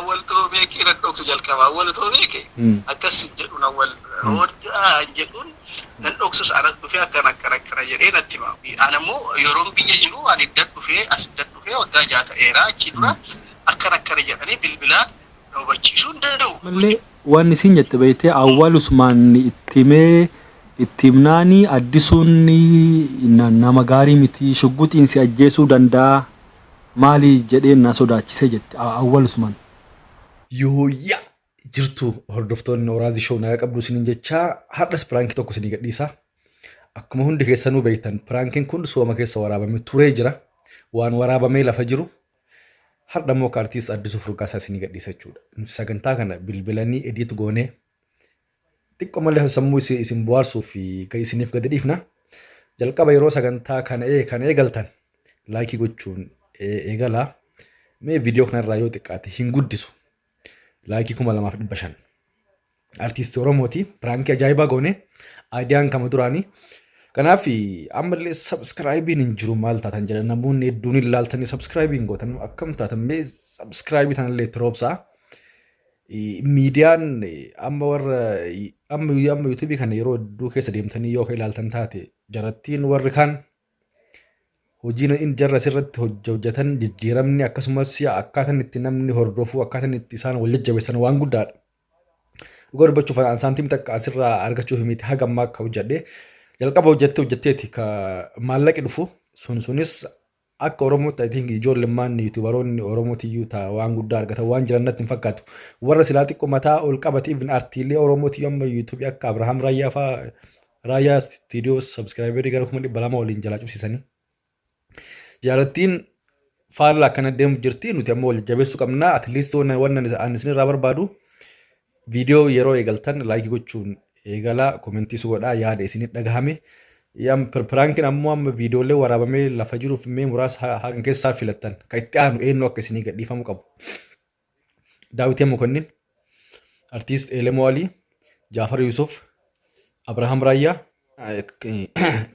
Awwal too beekee nan dhoksu jalqaba. Awwal too beeke akkas hin jedhuun awwal hin jedhuun nan dhoksus anas dhufee akkana akkana akkana jedhee natti hima. An ammoo yeroon biyya jiru ani iddan dhufee as iddan dhufee waggaa 6 ta'eera achi dura akkana akkana jedhanii bilbilaan na hubachiisuu hin danda'u. Ammallee waan isiin jette beektee Awwal Usmaan itti himee itti himnaani Addisuun nama gaarii miti shugguxiin si ajjeesuu danda'a maali jedheen na sodaachise jette Awwal Usmaan. Yooyyaa jirtu hordoftoonni Oraazii Show nagaa qabdu isiniin jechaa har'as piraankii tokko isinii gadhiisa. Akkuma hundi keessanuu beektan piraankiin kun sooma keessa waraabamee turee jira. Waan waraabamee lafa jiru har'a immoo akka artiist Addisuu Furgaasaa isinii gadhiisa jechuudha. Nuti sagantaa kana bilbilanii ediit goonee xiqqoo malee sammuu isin bohaarsuu fi isiniif gadi dhiifna. Jalqaba yeroo sagantaa kana kana eegaltan laayikii gochuun eegalaa. Mee viidiyoo kanarraa yoo xiqqaate hin guddisu. Laayikii 2500. Artiistii Oromooti. Piraankii ajaa'ibaa goone. Aayidiyaan kama duraanii. Kanaaf ammallee sabskraayibiin hin jiru maal taatan jedha namoonni hedduun hin laaltanii sabskraayibiin gootan akkam taatan mee sabskraayibii tanallee itti roobsaa. Miidiyaan amma warra amma amma yuutuubii kana yeroo hedduu keessa deemtanii yoo ilaaltan taate jarattiin warri kaan hojiin inni jarra asirratti hojjetan jijjiiramni akkasumas akkaataan itti namni hordofu akkaataan itti isaan wal jajjabeessan waan guddaadha. Dhugaa dubbachuuf an saantiim takka asirraa argachuuf miti haga ammaa akka hojjedhe jalqaba hojjettee hojjetteeti ka maallaqi dhufu sun sunis akka Oromootti I think ijoollemmaan yuutuubaroonni Oromootiyyuu ta waan guddaa argatan waan jiran natti hin fakkaatu. Warra silaa xiqqoo mataa ol qabate even artiilee Oromootiyyuu amma yuutuubii akka Abrahaam Raayyaa fa'aa Raayyaa istiidiyoo sabskraayiberii gara 200,000 waliin jalaa cufsiisanii. Jaalattiin faalla akkana deemu jirti nuti ammoo wal jajjabeessuu qabna at least wanna ani isinirraa barbaadu viidiyoo yeroo eegaltan laayikii gochuun eegalaa koomentiis godhaa yaada isinit dhagahame. Piraankiin ammoo amma viidiyoolee waraabamee lafa jiruuf mee muraasa haqan keessaa filattan kan itti aanu eenyu akka isinii gadhiifamuu qabu. Daawitee Mokonnin, Artiist Elemoo Alii, Jaafar Yusuf, Abrahaam Raayyaa.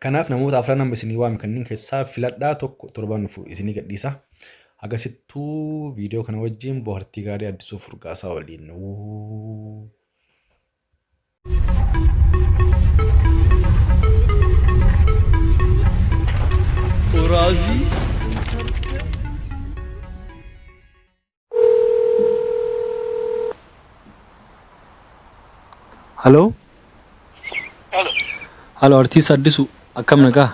Kanaaf namoota afran amma isinii waame kanneen keessaa filadhaa tokko torban dhufu isinii gadhiisa. Hagasittuu viidiyoo kana wajjin bohaartii gaarii Addisuu Furgaasaa waliin. Uraazii. Haloo. Halo. Haloo Artiist Addisu akkam nagaa?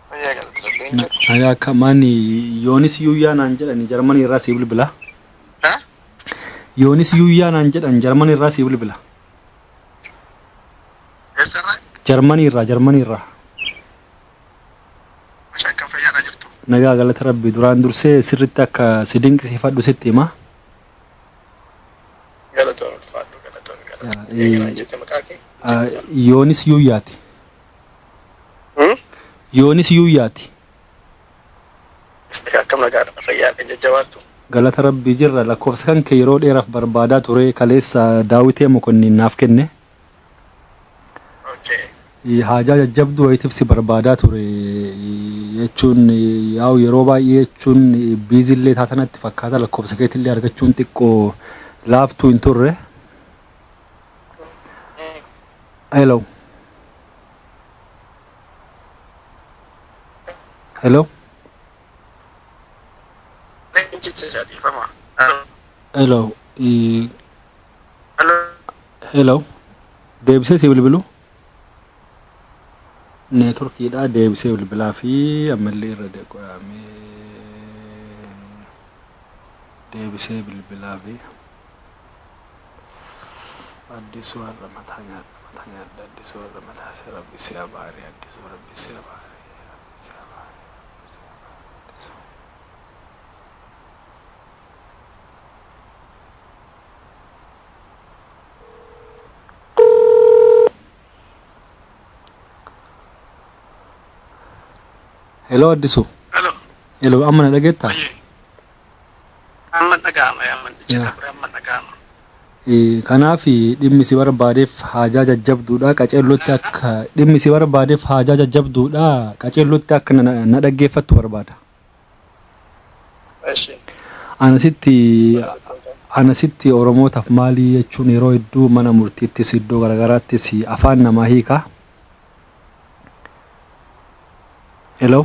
Fayyaa galata rabbiin jedhu. Nagaa akka maani Yoonis Yuuyyaa naan jedhani Jarmanii irraa sii bilbila. Ha? Yoonis Yuuyyaa naan jedhan Jarmanii irraa sii bilbila. Eessarraa? Jarmanii irraa Jarmanii irraa. Masha akkam fayyaadha jirtu. Nagaa galata rabbi duraan dursee sirritti akka si dinqisiifadhu sitti hima. Galatoon ulfaadhu galatoon galatoon. Eenyu naan jette maqaa kee? Yoonis Yuuyyaati. Yoonis Yuuyyaati. Akkam nagaadha fayyaadha jajjabaattu. Galata rabbii jirra lakkoofsa kan kee yeroo dheeraaf barbaadaa ture kaleessa Daawitee Mokonniin naaf kenne. Okay. Haajaa jajjabduu wayitiif si barbaadaa ture jechuun yaa'u yeroo baay'ee jechuun biizillee taatanatti fakkaata lakkoofsa keetillee argachuun xiqqoo laaftuu hin turre. Hello. Hello. Leenjicha isaa dhiifama. Hello. Hello. Hello. Deebisee si bilbilu. Neetworkiidha deebisee bilbilaa fi ammallee irra deeqo'amee deebisee bilbilaa fi Addisuu har'a mataa nyaadha mataa nyaadha Addisuu har'a mataa si rabbi si abaare Addisuu rabbi si abaare rabbi si abaare rabbi si abaare Addisuu. Hello Addisu. Hello. Hello amma na dhageettaa? Oye. Amma dhaga'ama yaa amma jechaa ture amma dhaga'ama. Kanaaf dhimmi si barbaadeef haajaa jajjabduudha qaceellotti akka dhimmi si barbaadeef haajaa jajjabduudha qaceellotti akka na dhaggeeffattu barbaada. Eshi. Anasitti anasitti Oromootaaf maalii jechuun yeroo hedduu mana murtiittis iddoo garaagaraattis afaan namaa hiika. Hello.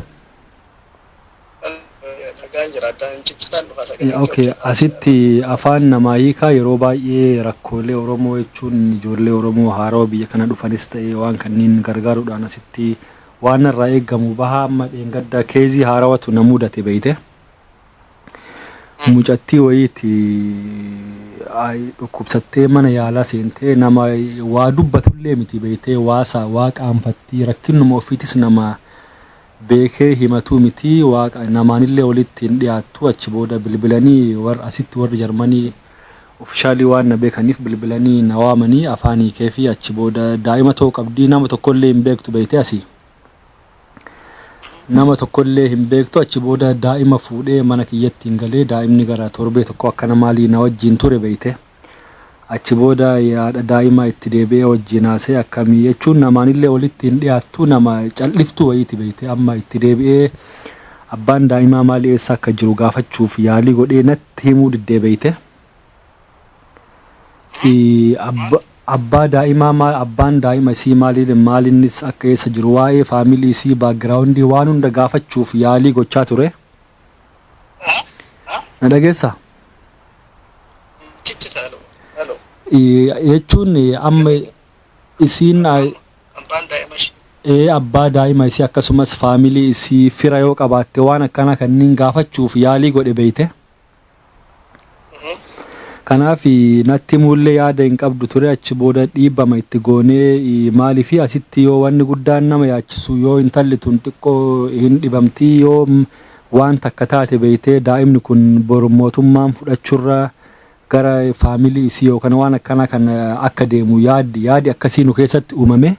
Dhagaan jira, addaan ciccitaan dhufa sagalee. Okay, asitti afaan namaa hiikaa yeroo baay'ee rakkoolee Oromoo jechuun ijoollee Oromoo haarawaa biyya kana dhufanis ta'e waan kanneen gargaaruudhaan asitti waan irraa eegamu bahaa. Amma dheengadda case haarawatu na mudate beeyte. Mucattii wayiiti dhukkubsattee mana yaalaa seentee, nama waa dubbatullee miti beeytee, waasa waa qaanfattii, rakkinuma ofiitis nama beekee himatuu miti, waaqa namaanillee walitti hin dhiyaattu. Achi booda bilbilanii warra asitti warri Jarmanii officially waan na beekaniif bilbilanii na waamanii afaan hiikee fi achi booda daa'ima tokko qabdii, nama tokkollee hin beektu beeytee, asii nama tokkollee hin beektu. Achi booda daa'ima fuudhee mana kiyyatti hin galee, daa'imni gara torbee tokko akkana maalii na wajjin ture beeyte. Achi booda yaada daa'ima itti deebi'ee wajjin haasee, akkamii jechuun namaanillee walitti hin dhiyaattu, nama cal'iftuu wayiiti beeyte. Amma itti deebi'ee abbaan daa'imaa maali eessa akka jiru gaafachuuf yaalii godhee natti himuu diddee beeyte. Abbaa daa'imaa maal, abbaan daa'ima isii maali, maalinnis akka eessa jiru, waa'ee family isii, background waan hunda gaafachuuf yaalii gochaa ture. Na dhageessaa? Ciccita, hello. Hello. Jechuun amma isiin Abbaan daa'ima ishee. Ee, abbaa daa'ima isii akkasumas family isii, fira yoo qabaatte, waan akkana kanneen gaafachuuf yaalii godhe beeyte. Kanaaf natti himuullee yaada hin qabdu ture. Achi booda dhiibbama itti goonee, maalii fi asitti yoo wanni guddaan nama yaachisu yoo intalli tun xiqqoo hin dhibamtii, yoo waan takka taate beeytee, daa'imni kun boru mootummaan fudhachuurra gara family isii yookaan waan akkanaa kan akka deemu yaadi yaadi akkasii nu keessatti uumame.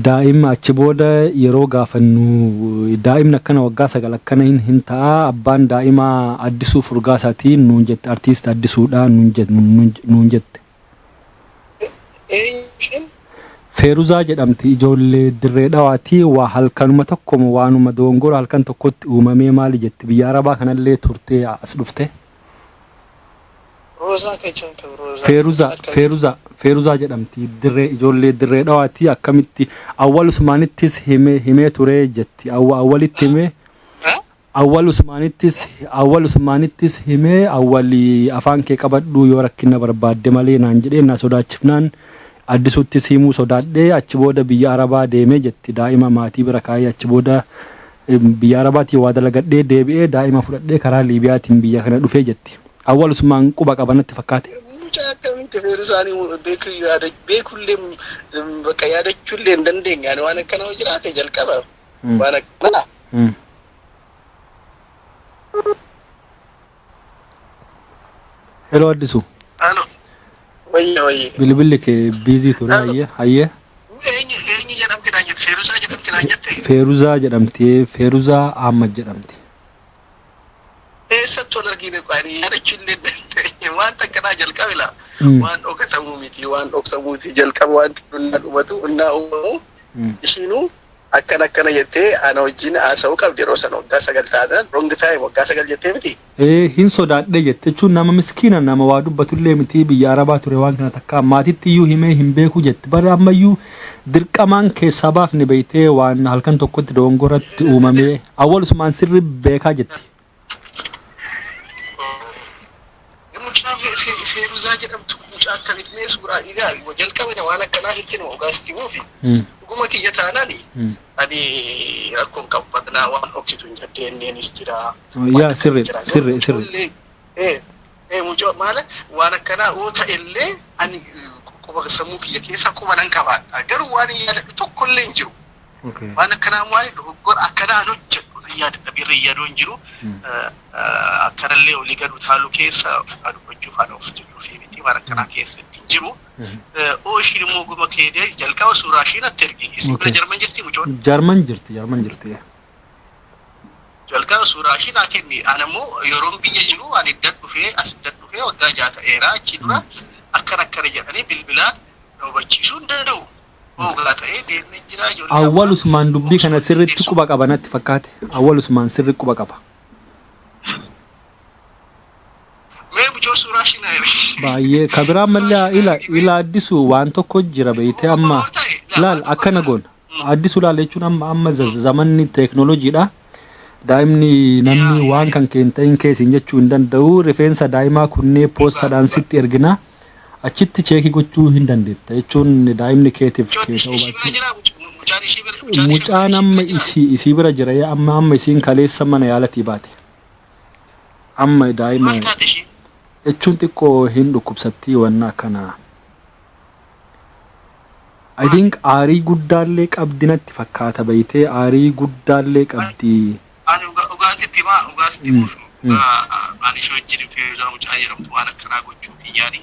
Daa'ima achi booda yeroo gaafannu daa'imni akkana waggaa 9 akkana hin ta'a, abbaan daa'imaa Addisuu Furgaasaatiin nuun jette, artiist Addisuudha nuun jette. Eenyu? Feeruzaa jedhamti, ijoollee Dirree Dhawaatii. Waa halkanuma tokkoma waanuma dogongora halkan tokkotti uumamee maali jetti, biyya Arabaa kanallee turtee as dhufte. Roozaa kan jedhamtu Roozaa. Feeruzaa. Feeruzaa, Feeruzaa jedhamti, dirree ijoollee Dirree Dhawaati. Akkamitti Awwal Usmaanittis himee himee ture jetti. Awwalitti himee, Awwal Usmaanittis himee, Awwali afaan kee qabadhu yoo rakkina barbaadde malee naan jedhee na sodaachifnaan Addisuttis himuu sodaadhee achi booda biyya Arabaa deemee jetti. Daa'ima maatii bira kaayee achi booda biyya Arabaatii waa dalagadhee deebi'ee daa'ima fudhadhee karaa Liibiyaatiin biyya kana dhufee jetti. Awwal Usmaan quba qaba natti fakkaate. Mucaa akkamitti Feeruzaanii beekuu yaada beekullee bakka yaadachuullee hin dandeenye. Ani waan akkana yoo jiraate jalqaba waan akkanaa. Hello, Addisu. Alo. Wayye wayye. Bilbilli kee busy ture, hayyee hayyee. Eenyu eenyu jedhamti naan jette? Feeruzaa jedhamti naan jette? Feeruzaa jedhamti, Feeruzaa Ahmad jedhamti. Eessatti wal argine? Ani yaadachuullee hin dandeenye. Wanta akkanaa jalqabe laa. Waan dhokatamuu miti, waan dhoksamuu miti. Jalqaba wanti innaa dhumatu innaa uumamu ishiinuu akkana akkana jettee ana wajjin haasa'uu qabdi. Yeroo sana waggaa 9 taatan, wrong time, waggaa 9 jettee miti. Ee, hin sodaadhe jette. Jechuun nama miskiina, nama waa dubbatullee miti, biyya Arabaa ture, waan kana takka maatitti iyyuu himee hin beeku jette. Bara ammayyuu dirqamaan keessaa baafne beeytee, waan halkan tokkotti dogongoratti uumamee Awwal Usmaan sirri beekaa jetti. Mucaa Feeruzaa jedhamtu mucaa akkamitti mee suuraa dhiigaa jalqabina waan akkanaa sitti himu ogaasitti himuufi dhuguma kiyya taanaani ani rakkoon qabu, badnaa waan dhoksitu hin jaddeenyeenis jira. Yaa, sirri sirri sirri. Ee, mucaa maala waan akkanaa yoo ta'ellee ani quba sammuu kiyya keessa quba nan qabaadha, garuu waan hin yaadadhu tokkollee hin jiru. Waan akkanaa waan dogoggora akkanaa an hojjedhu nan yaadadha, birri yaaduu hin jiru. Akkanallee olii gadu taalu keessa dubbachuuf ana of jechuu miti, waan akkanaa keessatti hin jiru. Oo, ishiin immoo guma keetee jalqaba suuraa ishii natti ergi. Isin bira Jarman jirti mucoon? Jarman jirti, Jarman jirti. Jalqaba suuraa ishii naa kenni. Ana immoo yeroon biyya jiru ani iddan dhufee as iddan dhufee waggaa 6 ta'eera. Achi dura akkana akkana jedhanii bilbilaan na hubachiisuu hin danda'u. Hoogaa ta'ee deemnee jira ijoollee. Awwal Usmaan dubbii kana sirriitti quba qaba natti fakkaate. Awwal Usmaan sirri quba qaba. Yoo suuraa ishii na erge. Baay'ee kabiraan mallee ila ila Addisu, waan tokko jira beeytee, amma laal akkana goona. Addisu, laal jechuun amma zamanni teeknooloojiidha. Daa'imni namni waan kan kee hin ta'in keessiin jechuu hin danda'u. Rifeensa daa'imaa kunnee poostaadhaan sitti ergina. Achitti check gochuu hin dandeetta jechuun daa'imni keetiif kee ta'uu Ishii bira baachuu. jira, mucaan ishii bira, mucaan ishii Mucaan amma isii bira jira, amma isiin kaleessa mana yaalatii baate. Amma daa'ima Maal taate ishii? jechuun xiqqoo hin dhukkubsattii wanna akkanaa. I think aarii guddaallee qabdi natti fakkaata beeytee, aarii guddaallee qabdi. Ani dhugaa sitti himaa, dhugaa sitti himuuf, dhugaa ani ishee wajjin Feeruzaa mucaa jedhamtu waan akkanaa gochuu kiyyaani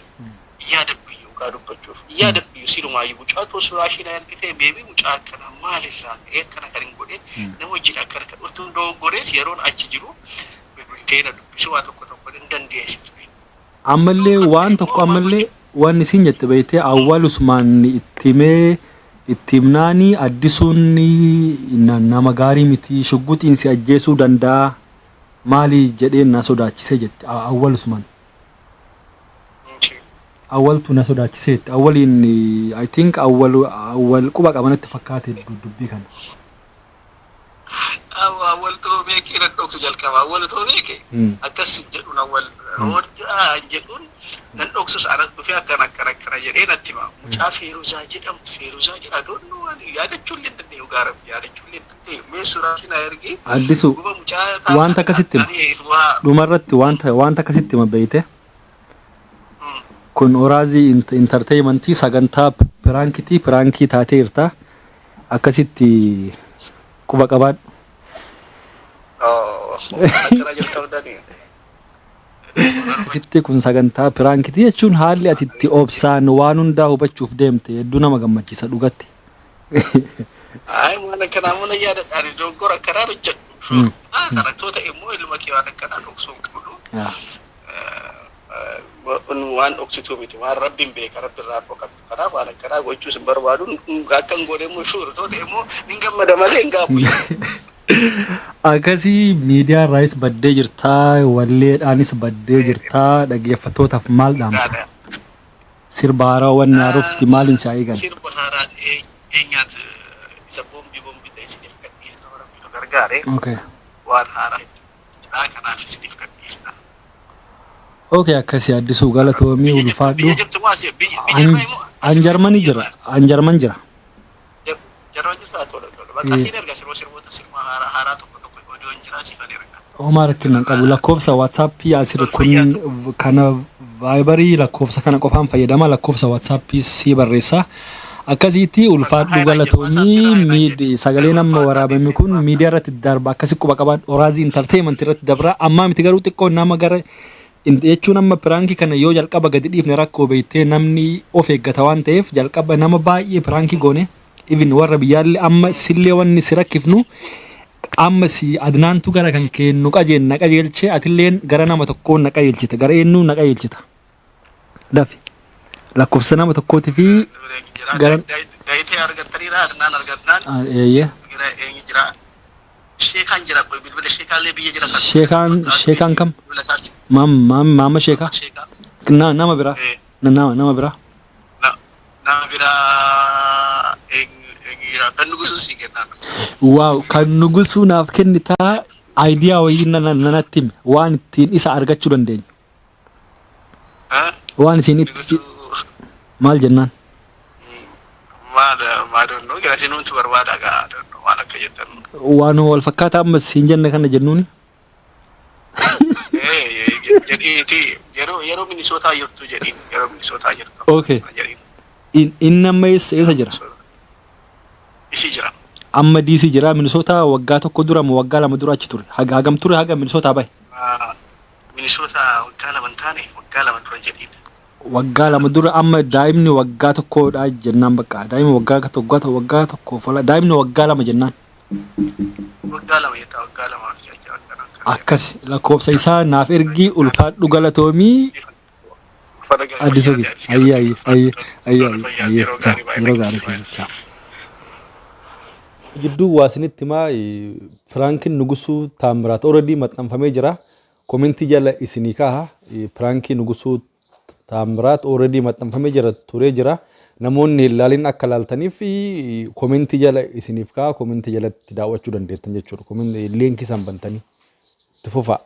yaadadhu iyyuu, dhugaa dubbachuuf yaadadhu iyyuu. Silumaayyuu mucaa too suuraa ishee na ergite, beebii mucaa akkanaa maalirraa ka'ee akkana kan hin godhe, nama wajjin akkana kan utuun dogoggorees yeroon achi jiru bilbiltee na dubbisuu waa tokko tokko hin dandeessi ture. Ammallee waan tokko, ammallee waan isin jette beeytee, Awwal Usmaan itti himee, itti himnaani Addisuun nama gaarii miti, shugguxiin si ajjeesuu danda'a, maali jedheen na sodaachisee jette Awwal Usmaan. Awwaltu na sodaachisee jette. Awwaliin I think Awwal quba qabanatti fakkaate dubbii kana. Awwaltoo beekee nan dhoksu jalqaba. Awwaltoo beeke akkas jedhuun, Awwal hojjaa jedhuun nan dhoksus, anas dhufee akkana akkana akkana jedhee natti hima. Mucaa Feeruzaa jedhamtu, Feeruzaa jedha, doonnu waan yaadachuu illee hin dandeenyu, gaara yaadachuu illee hin dandeenyu. Mee suuraa ishii na ergi. Addisu, Guba mucaa wanta akkasitti hima. Waa Dhumarratti wanta akkasitti hima beeyte. Kun Oraazii Entertainmentii sagantaa prankitii, prankii taatee jirta. Akkasitti quba qabaadhu. Akkana jalqabdanii. Akkasitti kun sagantaa prankitii jechuun haalli ati itti obsaan waan hundaa hubachuuf deemte hedduu nama gammachiisa dhugatti. Ay, waan akkanaa mana yaadadha, ani dogoggora akkanaa hojjedhu. Barattoota immoo ilma kee waan akkanaa dhoksuu hin qabdu. Waan dhoksituu miti, waan Rabbiin beeka, Rabbi irraa dhokattu. Kanaaf waan akkanaa gochuus hin barbaadu. Akka hin goone immoo sure ta'e immoo hin gammada malee hin gaabbu. Akkasii miidiyaa irraayis baddee jirtaa, walleedhaanis baddee jirtaa, dhaggeeffattootaaf maal dhaamta? Sirba haaraa wanni haarofti maaliin si eegan? Sirba haaraa eenyaat isa boombii boombii ta'e isiniif gadhiisna, Rabbi nu gargaare. Waan haaraa jira, kanaaf isiniif gadhiisna. Okay, akkasii Addisuu, galatoomii, ulfaadhu. Biyya jirtu moo asii? Biyya immoo An Jarmanii jira. An Jarman jira. Jarman jirta, tola tola. Bakka siin erga sirboota sirba haaraa haaraa tokko tokko odeon jira, siifan erga. Homaa rakkina hin qabu. Lakkoofsa WhatsAppii asirra kun kana Viberii lakkoofsa kana qofaan fayyadama, lakkoofsa WhatsAppii sii barreessa. Akkasiitti ulfaadhu, galatoomii. Sagaleen amma waraabame kun miidiyaa irratti darba, akkasi quba qabaan, Oraazii Entertainment irratti dabra. Ammaa miti garuu, xiqqoo nama gara jechuun amma prankii kana yoo jalqaba gadi dhiifne rakkoo beektee, namni of eeggata waan ta'eef jalqaba nama baay'ee prankii goone, even warra biyyaallee amma sillee wanni si rakkifnu amma si Adnaantu gara kan kee nu qajeen na qajeelche, atilleen gara nama tokkoon na qajeelchita, gara eenyuu na qajeelchita? Dafi lakkoofsa nama tokkootii fi gara Dayitee argattaniidha, Adnaan argatnaan. Eeyyee. Gara eenyu jira? Sheekaan jira, bilbila sheekaallee biyya jira. Sheekaan kam? Bilbila isaas. Maam maam maama sheekaa? Sheekaa. Na nama biraa, nama biraa. Nama biraa eenyu jira? Kan Nugusuu sii kennaa. Wow, kan Nugusuu naaf kennitaa, idea wayii nanatti himi waan ittiin isa argachuu dandeenyu. Waan isin itti Nugusuu maal jennaan? Maal maadonnu gara isinuutu barbaada gaa, donnu waan akka jettan. Waan wal fakkaataa amma siin jenne kana jennuuni. Jedhiiti yeroo Minisootaa jirtu jedhiin, yeroo Minisootaa jirtu. Okay. Jedhiin. Inni amma eessa jira? Isii jira. Amma DC jira. Minisootaa waggaa 1 dura moo waggaa 2 dura achi ture? Hagam ture haga Minisootaa bahe? Minisootaa waggaa 2 hin taane, waggaa 2 dura jedhiin. Waggaa 2 dura, amma daa'imni waggaa 1dha jennaan, bakka daa'imni waggaa 1, waggaa 1 fola, daa'imni waggaa 2 jennaan. Waggaa 2 jettaa, waggaa 2f jecha akkana akkana. Akkas lakkoofsa isaa naaf ergi, ulfaadhu, galatoomii. Addisuu, ayyee ayyee ayyee ayyee ayyee, yeroo gaarii si. Jidduu waa isinitti himaa, prankiin Nugusuu Taamiraat already maxxanfamee jira. Komentii jala isinii kaaha. Prankii Nugusuu Taamiraat already maxxanfamee jira, turee jira. Namoonni hin laalin akka laaltaniif komentii jala isiniif kaaha, komentii jalatti daawwachuu dandeettan jechuudha. Liinkii isaan bantanii itti fufaa.